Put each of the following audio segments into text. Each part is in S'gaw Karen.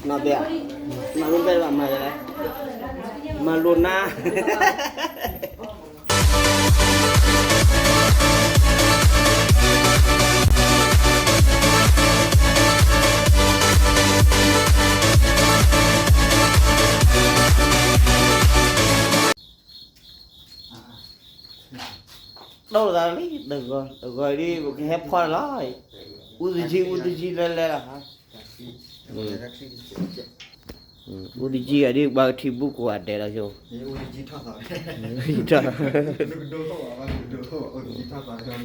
နီၢ်ဘဲဧါ, မၤလိဘဲဘၣ်မၤယလဲၣ်, မၤလိနၤ တၢ်သးလံ တဂီၤတဂီၤဒ် ပကဟဲဖီၣ်လီၤ, အူတကံအူတကံလဲၤလဲၤလီၤ, အူတကံအဒ် ပှၤကထံၣ်ဘူၣ်ကိးဂၤဒဲးလီ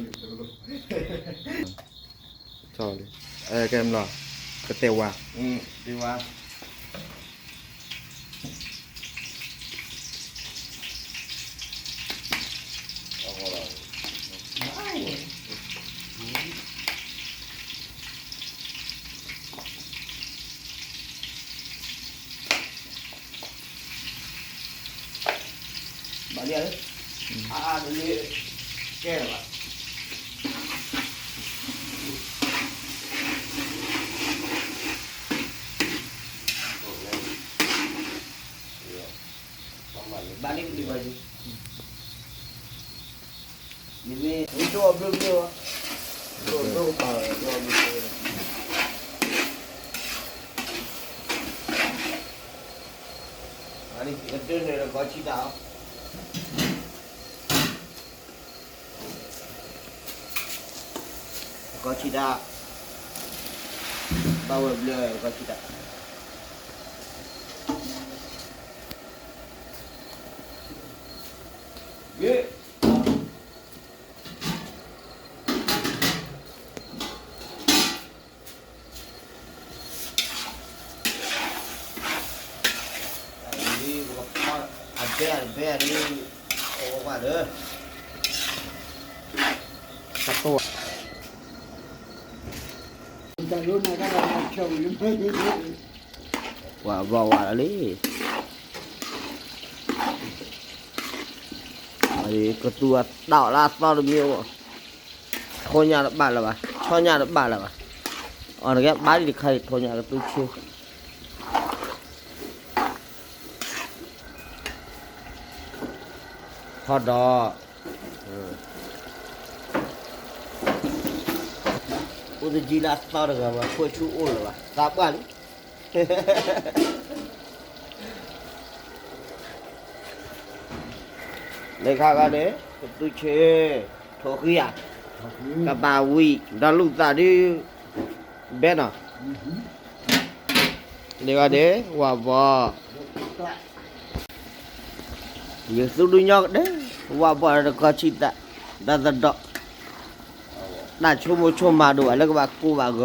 ၤ, ကတဲဝါ ဘၣ်လံဧါ, အါအါတလၢ ကဲလၢၤဘၣ်, ဘၣ်လံ မ့ၢ် မ့ၢ် မ့ၢ် မ့ၢ် အန့ၣ်ကတၢၢ်န့ၣ် ကီၢ်ဆံတၢ်အီၤ, ကီၢ်ဆံတၢ်, ဘၣ်ဝဲဘျၢ ကီၢ်ဆံတၢ်, အဘဲအဘဲအံၤ အိၣ်ဝဲဒီး ပှၤဘၣ်ဝဲလီၤလံ, ကသူအတၢ်အီၣ်လၢအသီတမံၤ, ထိညၣ်တဘၣ်လၢၤဘၣ်, ဆီညၣ်တဘၣ်လၢၤဘၣ်, အီၣ်တကဲဘၣ်လံတခါအံၤ ထိညၣ်ကသူဆ့ ထီၣ်ဒီး အိၣ်တကံလၢအသီတဂၤဘၣ် ဖိဆူအိၣ်လၢၤဘၣ် သးပှၢ်လံ, လၢခါဂၤန့ၣ် ကသူဆ့ ထိၣ်ဃံဧါ, ကဘၣ်ဝံၤ ဒီးလူၤသးဒု ဘဲနီၤ, လၢဂၤန့ၣ် ဝၣ်ဘီ, ယသူဒုညီကဒဲ ဝၣ်ဘီဒီးကီၢ်ဆံတၢ်, ဒီးသဒီး, တၢ်ဆိကမိၣ်ဆိကမးဒိၣ်ဘၣ်လၢကဘၣ်ကိးဘၣ်ဂီၤ,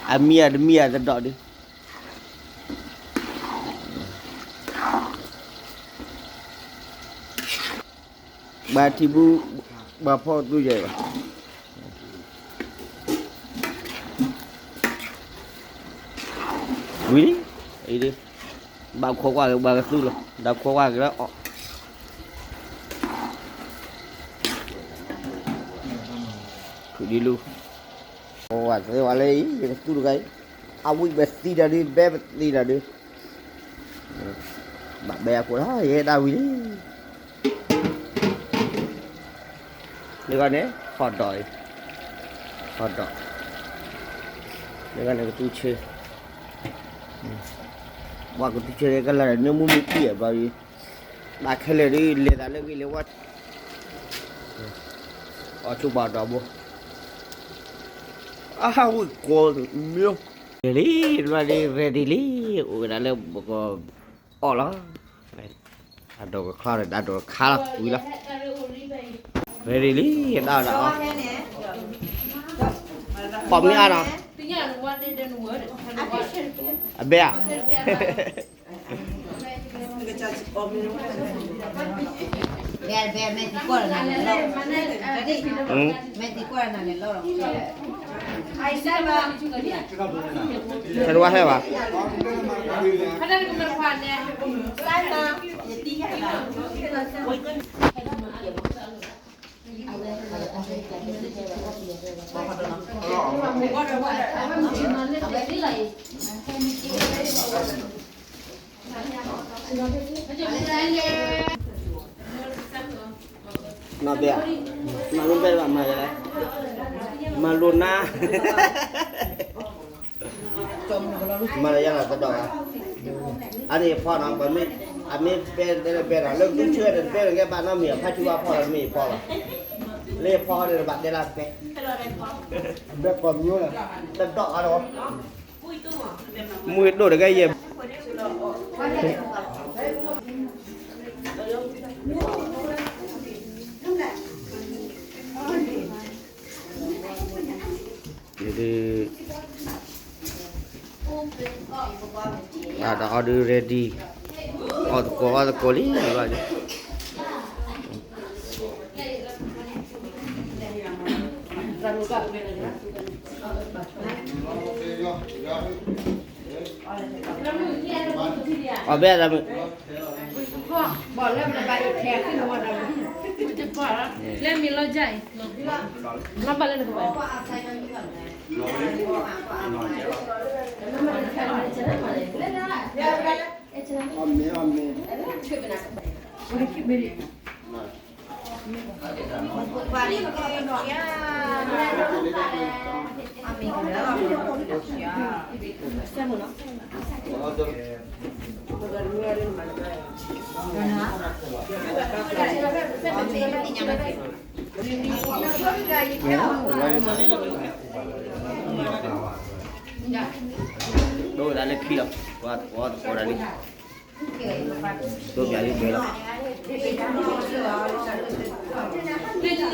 အမံၤအတမံၤအသဒီးဒု ဘၣ်ထံဘူၣ် ဘၣ်ဖီၣ်သူယဲၢ်ဘၣ်, ဝံၤလံ, အံၤဒ်, ဘၣ်ခိးကွၢ်က့ၤ ဘၣ်ကသူလီၤ ဒီးခိးကွၢ်က့ၤလၢအီၤ, ဖုးဒံလူ, ဝဲသ့ဝဲလၢအံၤ ယကသူတဂၤအံၤ, အဝံၣ်ပသံဒီးဒု ဘဲပသံဒီးဒု ဘၣ်ဘဲအခိၣ်လီၤ ယဲဒၣ်ဝံၤလံ, လၢဂၤန့ၣ် ဟီၣ်ဒီးအံၤ, ဟီၣ်ဒီး, လၢဂၤန့ၣ်ကသူဆ့, ပှၤကသူဆ့ကလၢာ်န့ၣ် မုၢ်မုၢ်တံၢ်အဘျီအံၤ, ဘၣ်ခဲလၢာ်ဒု လဲၤသးလၢဂ့ၢ်လၢဝါ အီၣ်ဆိပာ်ဒီးဘိ, အဟးဝံၣ်ကိးမ့ၢ်, လံ တဘျီလံ ready လံ, အိၣ်ဝဲဒၣ်လၢပကအီၣ်လီၤ, အဒိးကချါဒီး အဒိးကခါလီၤ ဝံၤလီၤ, ready လံ, ဒၣ်ဒၣ်အီၤ, ပီၣ်မ့ၢ်အါနီၤ, အဘဲဧါ ဘဲ ဘဲ မဲာ်သံကွၢ်နၤလဲၤလီၤ, မဲာ်သံကွၢ်နၤလဲၤလီၤ, ဆၢတဝါဟဲဘၣ်, အဝဲ နီၢ်ဘဲၣ်, နီၢ်ဘဲၣ်ဘၣ်မၤယလဲၣ်, မၤလိနါ, မၤလၢယၤလီၤတဒီး, အန့ၣ်ဖီနီၤ, အမ့ၢ်ဘဲၣ်တဲလၢဘဲၣ်ဒီး လၢကဆၢဒီးဘဲၣ်လၢကဲဘၣ်နီတမံၤ အဖါဆူဘၣ်ဖီလီၤ တမ့ၢ်ဖီလီၤ, လၢဖီဒီးဘၣ်တဲလၢဘဲၣ်, ဘဲၣ်ကီးမၠိလီၤ, တဒီးအါလီၤ မူဒိၣ်တကဲယဲၢ်, ယဒုး, ဘၣ်ဒီးအီၤဒုး ready, အီၣ်သကိးအီၣ်သကိးလံဘၣ်, အီၣ်ဘဲၣ်ဒီးမုၢ်, လၢမံၤလီၤယၤအံၤ, လီၤဘၣ်လၢနကဘၣ်, အီၣ်မ့ၤ အီၣ်မ့ၤ ဒိၣ်ဒၣ်လၢခံလီၤ, ဝါသကိးသကိးဒၣ်လံ, ဒိၣ်ပၠးလံပှဲၤလီၤ.